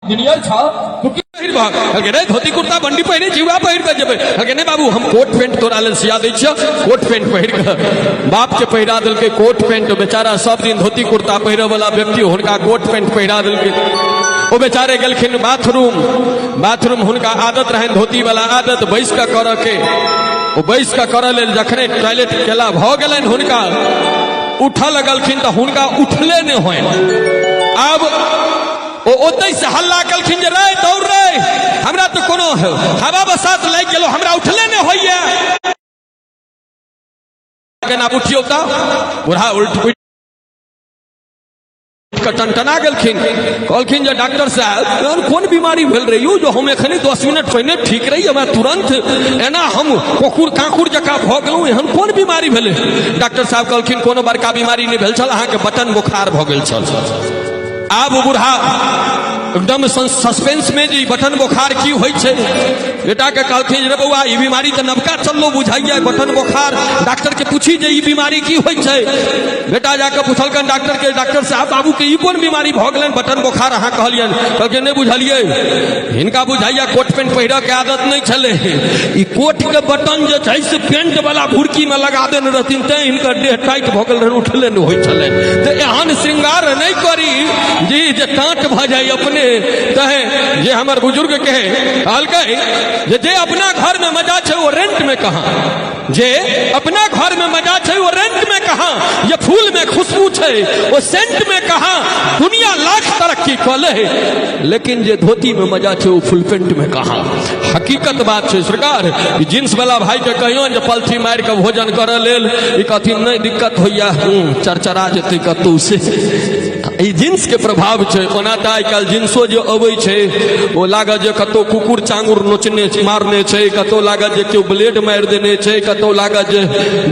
Engineer छ तू की पहिरबह? कहलकै रे, धोती कुर्ता बंडी पहिरे छी, वएह पहिर कऽ जेबै। कहलकै, नहि बाबू, हम कोट पेंट तोरा लेल सिया दै छियौ। कोट पेंट पहिर कऽ बाप के पहिरा देलकै कोट पेंट। बेचारा सब दिन धोती कुर्ता पहिरऽ वाला व्यक्ति, हुनका कोट पेंट पहिरा देलकै। ओ बेचारे गेलखिन बाथरूम। बाथरूम हुनका आदत रहनि, धोती वाला आदत, बैस कऽ करऽ के। ओ बैस कऽ करऽ लेल जखने टॉयलेट केला भऽ गेलनि, हुनका उठऽ लगलखिन तऽ हुनका उठले नहि होइन। आब ओ ओतहि से हल्ला केलखिन जे रे दौड़ रे, हमरा तऽ कोनो हवा बसात लागि गेलो, हमरा उठले नहि होइया। केना उठियौ तऽ बूढ़ा उठि कऽ टनटना गेलखिन। कहलखिन जे डॉक्टर साहब, एहन कोन बीमारी भेल रही यौ जो हम एखने 10 मिनट पहिने ठीक रही, हमरा तुरंत एना हम कुकुर काकुर जकाँ भऽ गेलहुँ, एहन कोन बीमारी भेलै? डॉक्टर साहब कहलखिन, कोनो बड़का बीमारी नहि भेल छल, अहाँके बटन बोखार भऽ गेल छल। आब बूढ़ा एकदम सस्पेंस में जे बटन बोखार की होइ छै। बेटा के कहलखिन, रे बौआ, ई बीमारी तऽ नवका चललो बुझाइया, बटन बोखार, डॉक्टर के पूछी जे ई बीमारी की होइ छै। बेटा जाके पूछलकन डॉक्टर के, डॉक्टर साहब, बाबू के ई कोन बीमारी भऽ गेलनि, बटन बोखार अहाँ कहलियनि? कहलखिन, नहि बुझलियै, हिनका बुझाइया कोट पेंट पहिरऽ के आदत नहि छलै, ई कोट के बटन जे छै से पेंट वाला भुरकी में लगा देने रहथिन, तैं हिनकर देह टाइट भऽ गेल रहनि, उठले नहि होइ छलनि। तऽ एहन श्रृंगार नहि करी जी जे टाँट भऽ जाइ अपने। तहे जे हमर बुजुर्ग के कहलकै जे अपना घर में मजा छै ओ रेंट में कहाँ, जे अपना घर में मजा छै ओ रेंट में कहाँ, ये फूल में खुशबू छै ओ सेंट में कहाँ, दुनिया लाख तरक्की कऽ ले लेकिन जे धोती में मजा छै ओ फुल पेंट में कहाँ। हकीकत बात छै सरकार। ई जींस वाला भाई के कहियो जे पलथी मारि के भोजन करऽ लेल, ई कहथिन नहि, दिक्कत होइया, चरचरा जेतै कतौ से। ई जींस के प्रभाव छै। ओना तऽ आइ काल्हि जींसो जे अबै छै ओ लागत जे कतौ कुकुर चांगुर नोचने मारने छै, कतौ लागत जे केओ ब्लेड मारि देने छै, कतौ लागत जे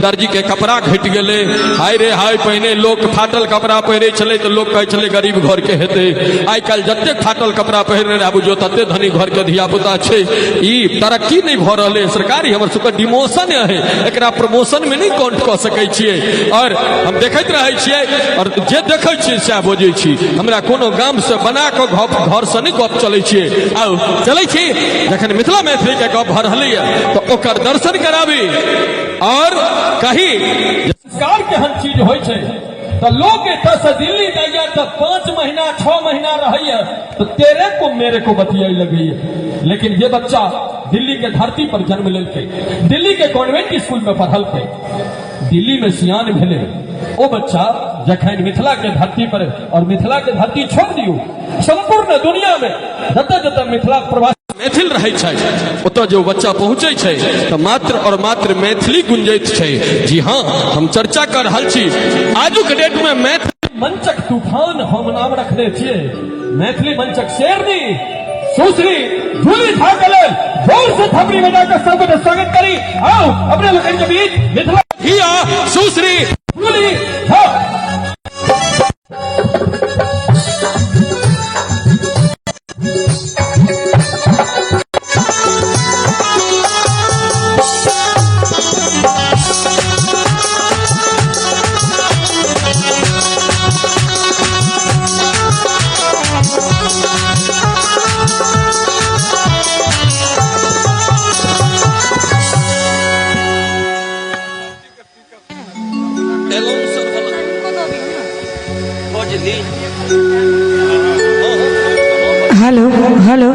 दर्जी के कपड़ा घटि गेलै। हाय रे हाय, पहिने लोक फाटल कपड़ा पहिरै छलै तऽ लोक कहै छलै गरीब घर के हेतै। आइ काल्हि जतेक फाटल कपड़ा पहिरने रहै बुझियौ तते धनी घर के धिया पुता छै। ई तरक्की नहि भऽ रहलै सरकारी, हमर सबके डिमोशन है, एकरा प्रमोशन में नहि काउंट कऽ सकै छियै। और हम देखैत रहै छियै और जे देखै छियै सएह बजै छी। हमरा कोनो गाम से बना कऽ घर से नहि गप चलै छियै। आउ चलै छी, जखन मिथिला मैथिली के गप भऽ रहलैए तऽ ओकर दर्शन कराबी और कही संस्कार केहन चीज होइ छै। तऽ लोक एतऽ से दिल्ली जाइए तऽ 5 महीना 6 महीना रहैए तऽ तेरे को मेरे को बतियाइ लगैए, लेकिन जे बच्चा दिल्ली के धरती पर जन्म लेलकै, दिल्ली के कॉन्वेंट स्कूल में पढ़लकै, दिल्ली में सियान भेलै, ओ बच्चा जखन मिथिला के धरती पर, और मिथिला के धरती छोड़ दियौ, संपूर्ण दुनिया में जतऽ जतऽ मिथिला प्रवासी मैथिल रहै छै ओतऽ जे ओ बच्चा पहुँचै छै तऽ मात्र और मात्र मैथिली गुंजैत छै। जी हाँ, हम चर्चा कर रहल छी आजुक डेट में मैथिली मंचक तूफान, हम नाम रखने छियै मैथिली मंचक शेरनी सुश्री जूली झा के लेल जोर से थपड़ी बजा कर सबके स्वागत करी। आओ अपने लोगन के बीच मिथिला धिया सुश्री Juli Jha. Hello hello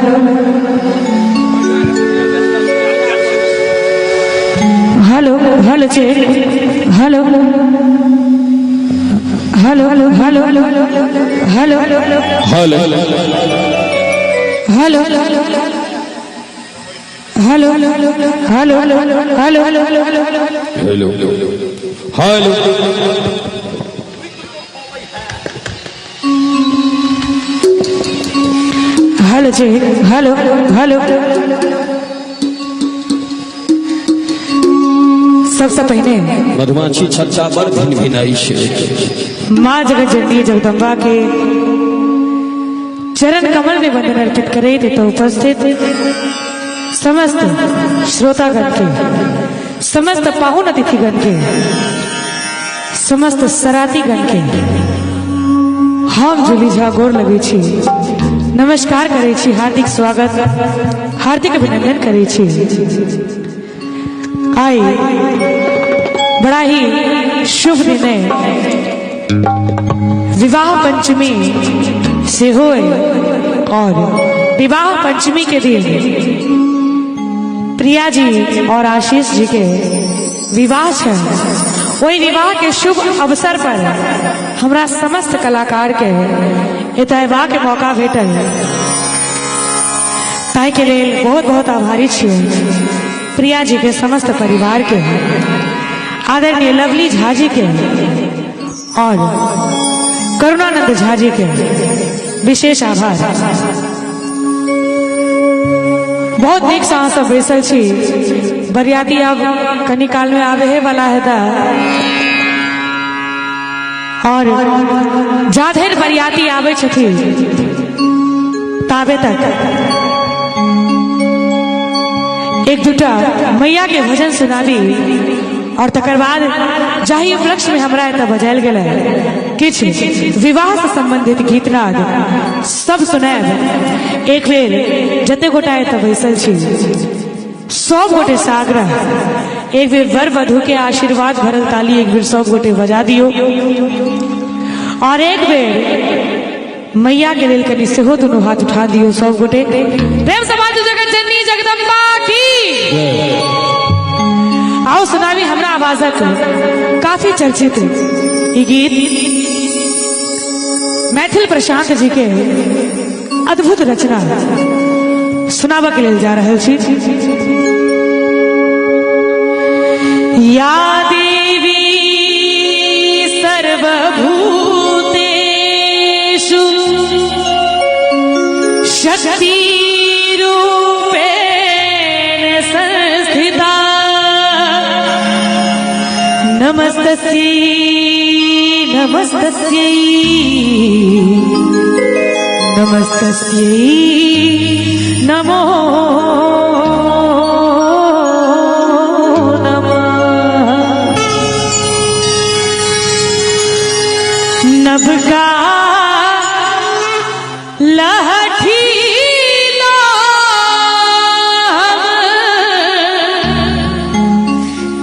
hello hello check hello hello hello hello hello hello hello hello hello hello hello. Hello check hello hello. सबसे पहिने मधुमाछी छत्ता बड़ भिन भिनाई छै। माँ जगत जननी जगदम्बा के चरण कमल में वंदन अर्पित करे तो उपस्थित समस्त श्रोतागण के, समस्त पाहुन अतिथिगण के, समस्त सरातीगण के हम जुली झा गोर लगे छी। नमस्कार करै छी, हार्दिक स्वागत, हार्दिक अभिनंदन करै छी। आइ बड़ा ही शुभ दिन है, विवाह पंचमी सेहो है और विवाह पंचमी के दिन प्रिया जी और आशीष जी के विवाह छै। ओहि विवाह के शुभ अवसर पर हमरा समस्त कलाकार के एतय अयबाक मौका भेटल, ताहि के लेल बहुत बहुत आभारी छियै प्रिया जी के समस्त परिवार के, आदरणीय लवली झा जी के और करुणानंद झा जी के विशेष आभार। बहुत नीक से अहाँ सब बैसल छी। बरियाती अब कनी काल में आबे वाला है और जाधरि बरियाती आबै छथिन ताबे तक एक दूटा मैया के भजन सुनाबी और तकर बाद जाहि उपलक्ष्य में हमरा एतऽ बजायल गेल है किछु विवाह से संबंधित गीतनाद सब सुनायब। एक बेर जते गोटा एतऽ बैसल छी सब गोटे से आग्रह, एक बेर वर वधु के आशीर्वाद भरल ताली एक बेर सब गोटे बजा दियो और एक बेर मैया के लेल कनि सेहो दुनू हाथ उठा दियो सब गोटे। प्रेम से बाजू जगत जननी जगदम्बा की। आओ सुनाबी हमरा आवाजक काफी चर्चित ई गीत, मैथिल प्रशांत जी के अद्भुत रचना सुनाबऽ के लेल जा रहल छी। या देवी सर्वभूतेषु शक्ति रूपेण संस्थिता नमस्तस्यै नमस्तस्यै नमस्तस्यै नमो नमः। नभका लहठी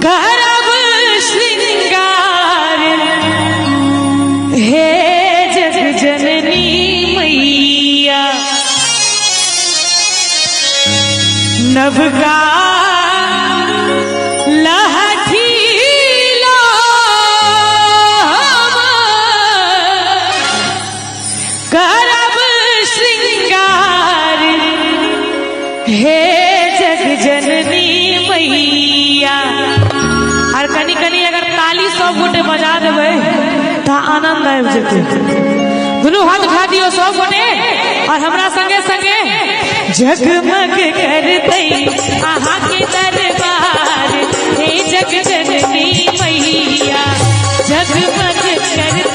करब श्रृंगार हे जग जननी मैया, नभका लहठी करब श्रृंगार हे जग जननी मैया। और कनी कनी अगर ताली सब गोटे बजा देबै तऽ आनंद आबि जेतै। दुनू हाथ उठा दियौ सब गोटे और हमरा संगे संगे जगमग करतै अहाँ के दरबार हे जग जननी मैया, जगमग करतै।